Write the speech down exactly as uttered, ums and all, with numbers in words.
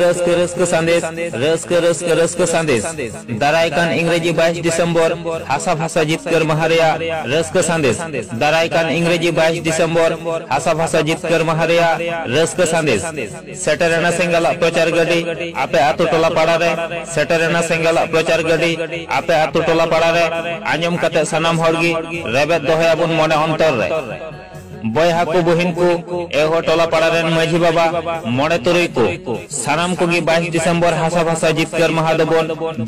ᱨᱟᱹᱥᱠᱟᱹ ᱨᱟᱹᱥᱠᱟᱹ ᱥᱟᱸᱫᱮᱥ, ᱨᱟᱹᱥᱠᱟᱹ ᱨᱟᱹᱥᱠᱟᱹ ᱨᱟᱹᱥᱠᱟᱹ ᱥᱟᱸᱫᱮᱥ᱾ ᱫᱟᱨᱟᱭ ᱠᱟᱱ ᱤᱝᱨᱮᱡᱤ ᱵᱟᱭᱤᱥ ᱰᱤᱥᱮᱢᱵᱚᱨ, ᱦᱟᱥᱟ ᱵᱷᱟᱥᱟ ᱡᱤᱛᱠᱟᱹᱨ ᱢᱟᱦᱟ ᱨᱮᱭᱟᱜ ᱨᱟᱹᱥᱠᱟᱹ ᱥᱟᱸᱫᱮᱥ᱾ ᱫᱟᱨᱟᱭ ᱠᱟᱱ ᱤᱝᱨᱮᱡᱤ ᱵᱟᱭᱤᱥ ᱰᱤᱥᱮᱢᱵᱚᱨ, ᱦᱟᱥᱟ ᱵᱷᱟᱥᱟ ᱡᱤᱛᱠᱟᱹᱨ ᱢᱟᱦᱟ ᱨᱮᱭᱟᱜ ᱨᱟᱹᱥᱠᱟᱹ ᱥᱟᱸᱫᱮᱥ᱾ ᱥᱮᱴᱮᱨᱮᱱᱟ ᱥᱮᱸᱜᱮᱞᱟᱜ ᱯᱨᱚᱪᱟᱨ ᱜᱟᱹᱰᱤ ᱟᱯᱮ ᱟᱛᱳ ᱴᱚᱞᱟ ᱯᱟᱲᱟ ᱨᱮ, ᱥᱮᱴᱮᱨᱮᱱᱟ ᱥᱮᱸᱜᱮᱞᱟᱜ ᱯᱨᱚᱪᱟᱨ ᱜᱟᱹᱰᱤ ᱟᱯᱮ ᱟᱛᱳ ᱴᱚᱞᱟ ᱯᱟᱲᱟ ᱨᱮ᱾ ᱟᱸᱡᱚᱢ ᱠᱟᱛᱮ ᱥᱟᱱᱟᱢ ᱦᱚᱲ ᱜᱮ ᱨᱮᱵᱮᱫ ᱫᱚᱦᱚᱭᱟᱵᱚᱱ ᱢᱚᱱᱮ ᱚᱱᱛᱚᱨ ᱨᱮ᱾ ᱵᱚᱭᱦᱟ ᱠᱚ, ᱵᱩᱦᱤᱱ ᱠᱚ, ᱮᱦᱚ ᱴᱚᱞᱟ ᱯᱟᱲᱟ ᱨᱮᱱ ᱢᱟᱹᱡᱷᱤ ᱵᱟᱵᱟ, ᱢᱚᱬᱮ ᱛᱩᱨᱩᱭ ᱠᱚ, ᱥᱟᱱᱟᱢ ᱠᱚᱜᱮ ᱵᱟᱭᱤᱥ ᱰᱤᱥᱮᱢᱵᱚᱨ ᱦᱟᱥᱟ ᱵᱷᱟᱥᱟ ᱡᱤᱛᱠᱟᱹᱨ ᱢᱟᱦᱟ ᱫᱚᱵᱚᱱ